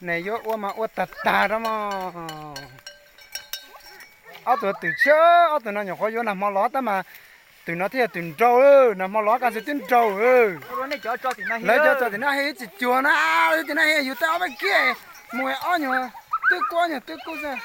Ne yuav ua mas ua tag tag rau mog. Ob tug twm tshiab, ob tug no nyuam qhuav yuav nag hmo los tab mas twm no thiaj yog twm nrau, nag hmo los kaj ntxwg twb nrau. Lawv cov tso tim no he tsis cuag na, tim no he yus tej ob peb kiag mus ob nyuag twb kub, ob nyuag twb kub xwb.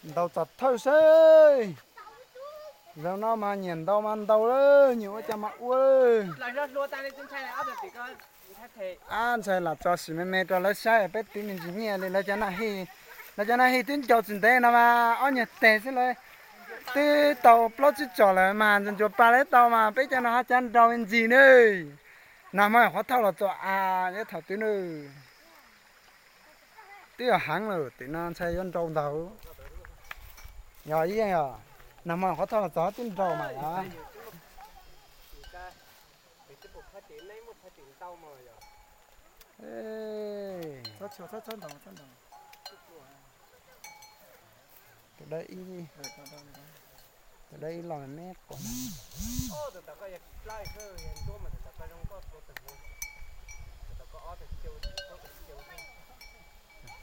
Ntaus txom thawj seb. Zaum no mas nyiam ntaus mas ntaus lawm, nyiam ua cas mas ua. Ab, ntshai lam tso sim me me rau lawv saib, peb twb me ntsis nyiaj li lawv cov na hi. Lawv cov na hi twb ncaus tsis ntev no mas ob nyuag teg xwb lawv twb tau plaub tsib tsom lawm mas ntsuas ntsuas pa lawv tau mas peb cov no ho cab nrau me ntsis ne. Nag hmo qhov thauj los txog a, ib thaum twg nws twb yog heev lawm, tim no ntshai yuav nrau ntag. Yog ib yam, nag hmo qhov thauj los txog twb nrau mas yog. Tus dawb ib, tus dawb ib los me me quas.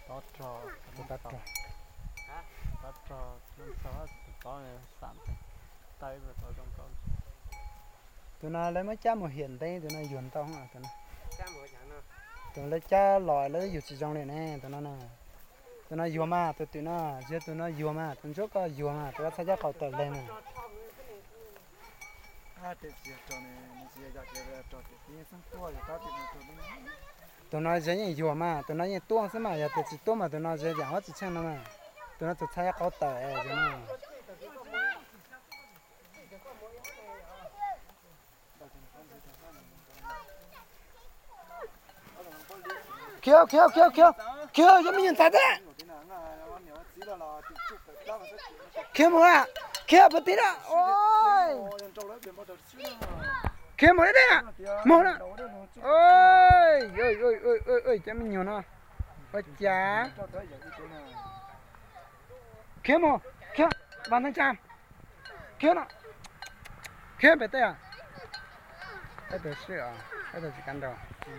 Tob rog, tus tob rog, tob rog, tus tob xam, taw tob zoo nkauj. Tus no lawv muab cab mus hiam ntev, tus no yuag ntau. Tus no lawv cab los lawv yuag tsis zoo li ne, tus no. Tus no yuag mas, tus twm no, yog tus no yuag mas, tus ntsuab koj yuag mas, tus txhaj cab qau tawm leeg na. Tus no ze yeej yuag mas, tus no yeej tuaj xwb mas, yog tias tsis tuaj mas tus no ze yam huab tsis tsheej no mas. Tus no tus txhaj cab qau tawm no. Khiav, khiav, khiav, khiav, khiav, cov me nyuam ntxhais tib. Khiav mus na, khiav puag tim na. Khiav mus na, mus na. Cov me nyuam no, ua cas. Khiav mus, khiav, vas neej tsa. Khiav no. Khiav pem tej. Ib tug swb os, ib tug tsis kav nraud. Ib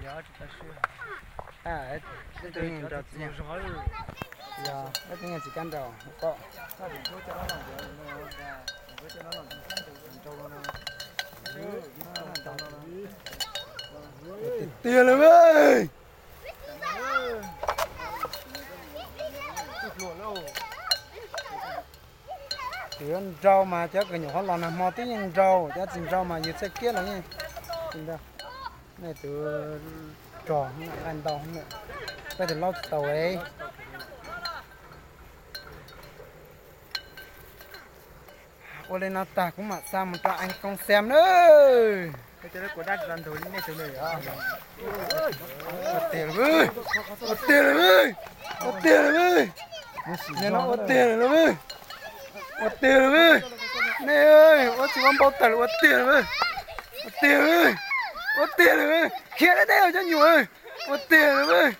tug yeej nraud txiv. Yog, ib tug yeej tsis kav nraud, paub. Tiag tiag lawm. Tus yuav nrau mas cov kws nyuam qhuav los nag hmo twb yeej nrau, cov tsis nrau mas yus txhaj kiab los yeej tsis nrau. Nej tus rog nqaij ntau, peb tus laub tsis tau es. Ua li no tag kuv mam xa mus rau Anh Công xem nawb. Ua tiag lawm, ua tiag lawm, ua tiag lawm. Nim no ua tiag lawm, ua tiag lawm. Nej ua tsis ua npau taws lawm, ua tiag lawm, ua tiag lawm, ua tiag lawm. Khiav deb deb cov nyuam, ua tiag lawm.